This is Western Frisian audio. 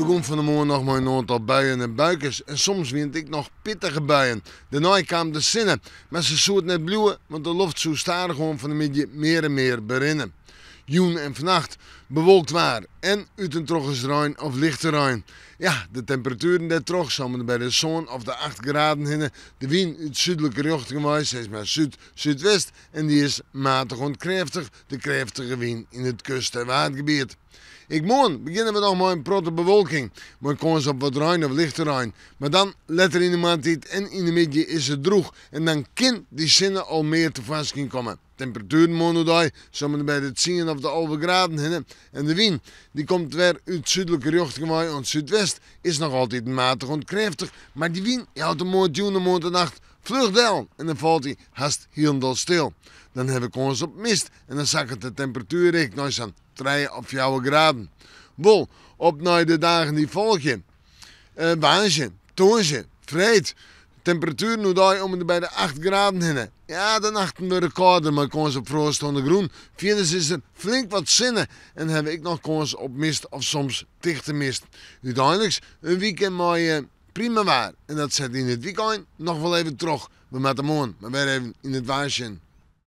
begûn fan 'e moarn noch mei in oantal buien en buikes en soms wiene it ek noch pittige buien. Dêrnei kaam de sinne, mar sa soe it net bliuwe, want de loft soe stadichoan fan 'e middei mear en mear berinne. Jûn en fannacht bewolkt waar en út en troch ris rein of lichte rein. Ja, de temperatueren dêrtroch sa om en by de sân of de acht graden hinne. De wyn út súdlike rjochting wei, sis mar súd-súdwest, en dy is matich oant krêftich, de krêftige wyn yn it kust- en waadgebiet. Ek moarn begjinne we noch mei in protte bewolking, mei kâns op wat rein of lichte rein. Mar dan, letter yn de moarntiid en yn de middei is it drûch en dan kin dy sinne al mear tefoarskyn komme. Temperatueren moarn oerdei sa om en by de tsien of de 11 graden hinne en de wyn, dy komt wer út súdlike rjochting wei oant súdwest, is noch altyd matich oant krêftich, mar dy wyn jout de moarntejûn en moarntenacht fluch del en dan falt hy hast hielendal stil. Dan ha we kâns op mist en dan sakket de temperatuer ek nei sa'n trije of fjouwer graden. Wol op nei de dagen dy't folgje. Woansdei, tongersdei, freed. Temperatueren oerdei om en by de acht graden hinne. Ja, de nachten wurde kâlder mei kâns op froast oan de grûn. Fierders is der flink wat sinne en hawwe we ek noch kâns op mist of soms tichte mist. Uteinliks in wike mei prima waar en dat set yn it wykein noch wol even troch. We moatte moarn mar wer even yn it waar sjen.